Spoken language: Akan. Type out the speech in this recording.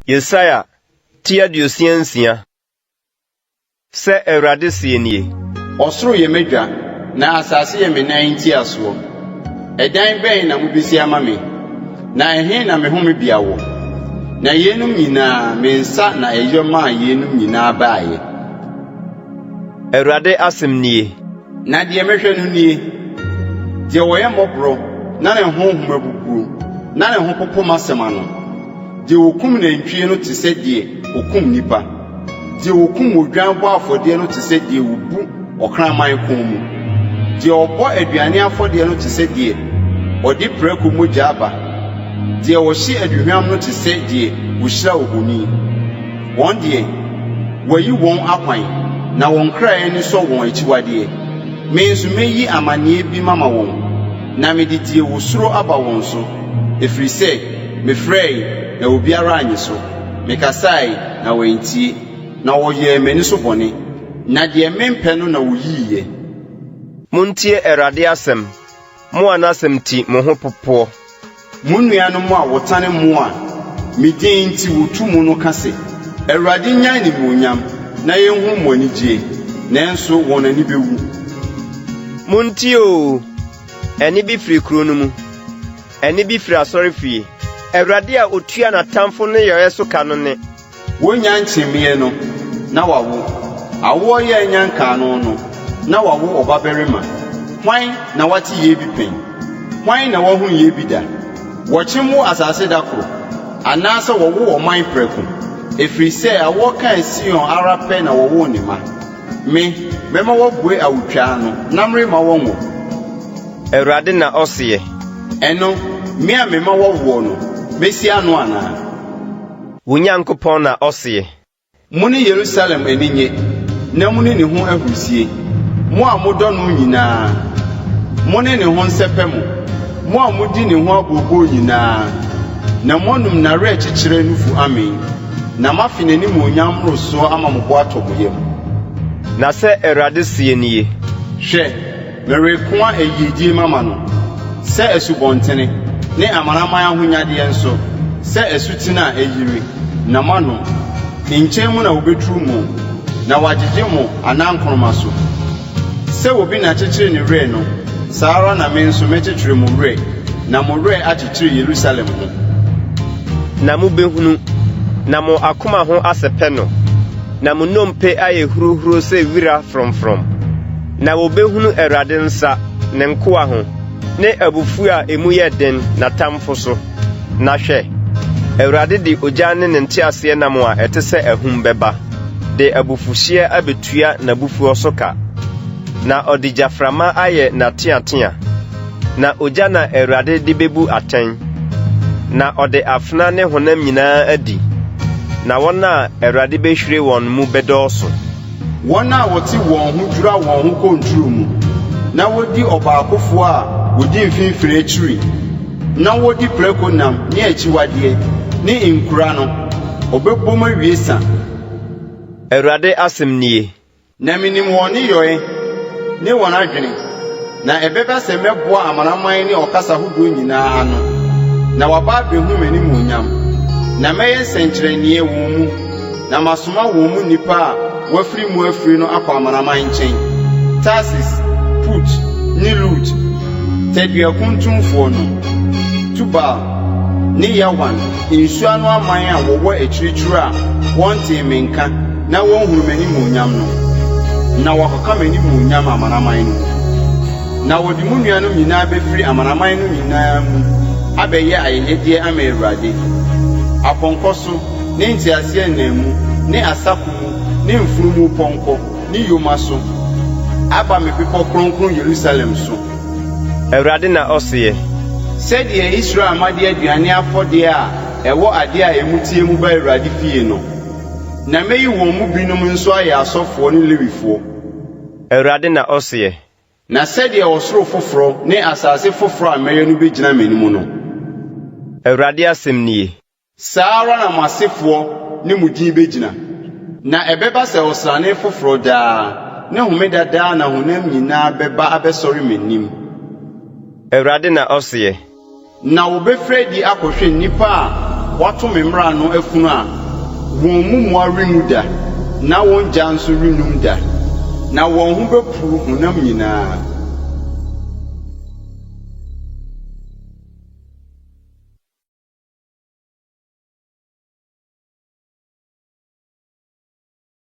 Yesaia ti 66. Sɛ Awurade seɛ nie. Ɔsoro yɛ m'adwa, na asase yɛ me nan ntiasoɔ. Ɛdan bɛn na mobɛsi ama me, na ɛhe na me homebea wɔ? Na yeinom nyinaa, me nsa na ɛyɔ maa yeinom nyinaa baeɛ. Awurade asɛm nie. Na deɛ mehwɛ no nie, deɛ ɔyɛ mmɔborɔ na ne honhom abubuo, na ne ho popo m'asɛm ano. Deɛ ɔkum nantwie no te sɛ deɛ ɔkum nnipa, deɛ ɔkum odwan bɔ afɔdeɛ no te sɛ deɛ ɔbu ɔkraman kɔn mu, deɛ ɔbɔ aduane afɔdeɛ no te sɛ deɛ ɔde prako mogya ba, deɛ ɔhye aduhwam no te sɛ deɛ ɔhyira ohoni. Wɔn deɛ, wɔayi wɔn akwan, na wɔn kra ani sɔ wɔn akyiwadeɛ. Me nso mɛyi amanneɛ bi mama wɔn, na mede deɛ wɔsuro aba wɔn so, ɛfiri sɛ mefrɛe, na obiara annye so, mekasae, na wɔantie, na wɔyɛɛ m'ani so bɔne, na deɛ mempɛ no na wɔyiiɛ. Montie Awurade asɛm, mo a n'asɛm nti mo ho popoɔ. Mo nuanom a wɔtane mo a me din nti wotu mo no ka se, 'Awurade nnya animuonyam, na yenhu mo anigye!' Nanso wɔn ani bewu. Muntie oo! Ɛnne bi firi kuro no mu, ɛnne bi firi asɔrefie, Awurade a otua n'atamfo nneyɔe so ka no nne. Wonnya nkyemmeɛ no, na wawo. Awoɔ yea nnya nkaa no no, na wawo ɔbabarima. Hwan na wate yei bi pɛn? Hwan na wahunu yei bi da? Wɔkyem wo asase da koro, anaasɛ wɔwo ɔman prɛko? Ɛfiri sɛ awoɔ kaa Sion ara pɛ na wɔwoo ne mma. Me, mɛma wɔabue awotwaa ano, na meremma wɔnwo. Awurade na ɔseɛ. Ɛno, me a mema wɔwoɔ no, mɛsi ano anaa? Wo Nyankopɔn na ɔseɛ. Mo ne Yerusalem ani nnye, na munni ne ho ahurusi, mo a modɔ no nyinaa. Mo ne ne ho nsɛpɛ mo, mo a mudi ne ho abooboo nyinaa, na moanum n'awerɛkyekyerɛ nufu amee, na moafe n'animuonyam mmorosoɔ ama mo bo atɔ mo yam. Na sɛ Awurade seɛ nie. Hwɛ, Merekoa ayiedie mama no sɛ asubɔntene, ne amanaman ahonyadeɛ nso sɛ asutene a ayiri, na moanom. Nkyɛn mu na wɔbɛturu mo, na wɔagyegye mo anankoroma so. Sɛ obi na kyekyere ne werɛ no, saa ara na me nso mɛkyekyere mo werɛ, na mo werɛ akyekyere Yerusalem ho. Na mobɛhunu, na mo akoma ho asɛpɛ no, na mo nnompe ayɛ huruhuro sɛ wira frɔmfrɔm. Na wɔbɛhunu Awurade nsa, ne nkoa ho, ne abufuo a emu yɛ den n'atamfo so. Na hwɛ, Awurade de ogya ne ne nteaseɛnam a ɛte sɛ ahum bɛba, de abufuhyeɛ abɛtua n'abufuo so ka, na ɔde gyaframa ayɛ n'ateatea. Na ogya na Awurade de bɛbu atɛn, na ɔde afena ne honam nyinaa adi, na wɔn a Awurade bɛhwire wɔn mu bɛdɔɔso. Wɔn a wɔte wɔn ho dwira wɔn ho kɔ nturo mu, na wodi ɔbaakofoɔ a ɔdi mfimfini akyiri, na wodi prako nam ne akyiwadeɛ ne nkura no, ɔbɛbom awie sa. Awurade asɛm nie. Na minim wɔn nneyɔe ne wɔn adwene, na ɛbɛba sɛ mɛboa amanaman ne ɔkasa hodoɔ nyinaa ano, na wɔaba abehu m'animuonyam. Na mɛyɛ nsɛnkyerɛnneɛ wɔn mu, na masoma wɔn mu nnipa a wɔafiri mu afiri no akɔ amanaman nkyɛn, Tarsis, Put ne Lud, tadua kuntumfoɔ no, Tubal ne Yawan, nsuano aman a wɔwɔ akyirikyiri a wɔntee me nka na wɔnhunu m'animuonyam no, na wɔakɔka m'animuonyam amanaman no mu. Na wɔde mo nuanom nyinaa bɛfiri amanaman no nyinaa mu abɛyɛ ayɛyɛdeɛ ama Awurade, apɔnkɔ so ne nteaseɛnam mu ne asako mu ne mfunumupɔnkɔ ne yoma so aba me bepɔ kronkron Yerusalem so. Awurade na ɔseɛ. Sɛdeɛ Israel mma de aduane afɔdeɛ a ɛwɔ adeɛ a emu teɛ mu ba Awurade fie no, na mɛyi wɔn mu binom nso ayɛ asɔfoɔ ne Lewifoɔ. Awurade na ɔseɛ. Na sɛdeɛ ɔsoro foforɔ ne asase foforɔ a mɛyɛ no bɛgyina m'anim no. Awurade asɛm nie. Saa ara na mo asefoɔ ne mo din bɛgyina. Na ɛbɛba sɛ ɔsrane foforɔ daa ne homeda daa na honam nyinaa bɛba abɛsɔre m'anim. Awurade na ɔseɛ. Na wɔbɛfiri adi akɔhwɛ nnipa a. wɔato me mmara no afunu a wɔn mu mmoa renwu da, na wɔn gya nso rennum da, na wɔn ho bɛpuru honam nyinaa.